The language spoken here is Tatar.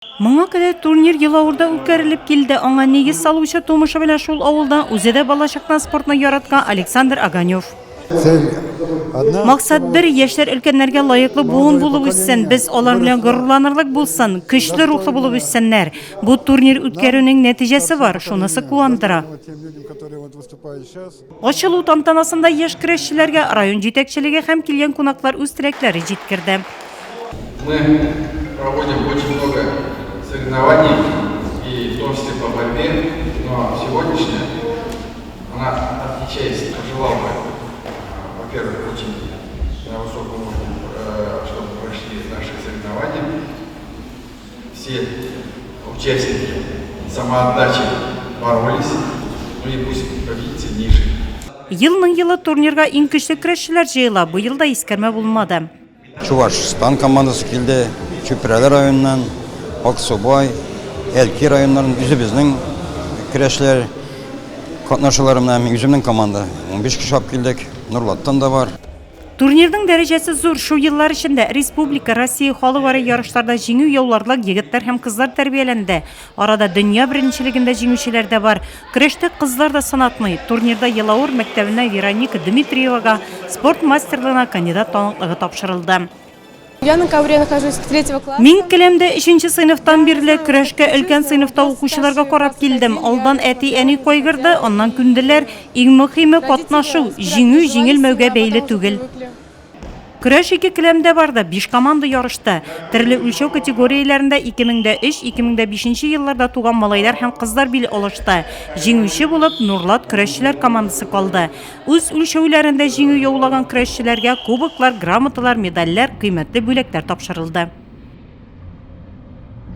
Моңа кадәр турнир Елаурда үткәрелеп килде. Аңа нигез салучы тумышы белән шул авылдан, үзе дә балачактан спортны яраткан Александр Оганев. Максат бер, яшьләр өлкәннәргә лаеклы буын булып үссен, без алар белән горурланырлык булсын, көчле рухлы булып үссеннәр. Бу турнир үткәрүнең нәтиҗәсе бар, шунысы куандыра. Ачылу тантанасында яшь көрәшчеләргә район җитәкчелеге һәм килгән кунаклар үз теләкләре җиткерде. Мы проводим очень много соревнований, и в том числе по борьбе, но сегодняшняя, она отличается. Пожелал бы, во-первых, очень на высоком уровне, чтобы прошли наши соревнования. Все участники самоотдачей боролись, ну и пусть победит сильнейший. Елның-елы турнирга иң көчле көрәшчеләр җыела, быел да искәрмә булмады. Чувашстан командасы килде, Чүпрәле районыннан, Аксубай, Әлки районнарыннан үзебезнең көрәшчеләр катнашалар. Менә мин үземнең команда, 15 кеше алып килдек, Нурлаттан да бар. Турнирның дәрәҗәсе зур, шул еллар эчендә республика, Россия, халыкара ярышларда җиңү яуларлык егетләр һәм кызлар тәрбияләнде. Арада дөнья беренчелегендә җиңүчеләр дә бар. Көрәштә кызлар да сынатмый. Турнирда Елаур мәктәбеннән Вероника Дмитриевага спорт мастерлыгына кандидат таныклыгы тапшырылды. Я на ковре нахожусь с третьего класса. Мин келәмдә өченче сыйныфтан бирле көрәшкә өлкән сыйныфта укучыларга карап килдем. Алдан әти-әни кайгырды, аннан күнделәр. Иң мөхиме, катнашу, җиңү җиңелмәүгә бәйле түгел. Көрәш ике келәмдә барды, биш команда ярышты. Төрле үлчәү категорияләрендә 2003, 2005 елларда туган малайлар һәм кызлар бил алышты. Җиңүче булып Нурлат көрәшчеләр командасы калды. Үз үлчәүләрендә җиңү яулаган көрәшчеләргә кубоклар, грамоталар, медальләр, кыйммәтле бүләкләр тапшырылды.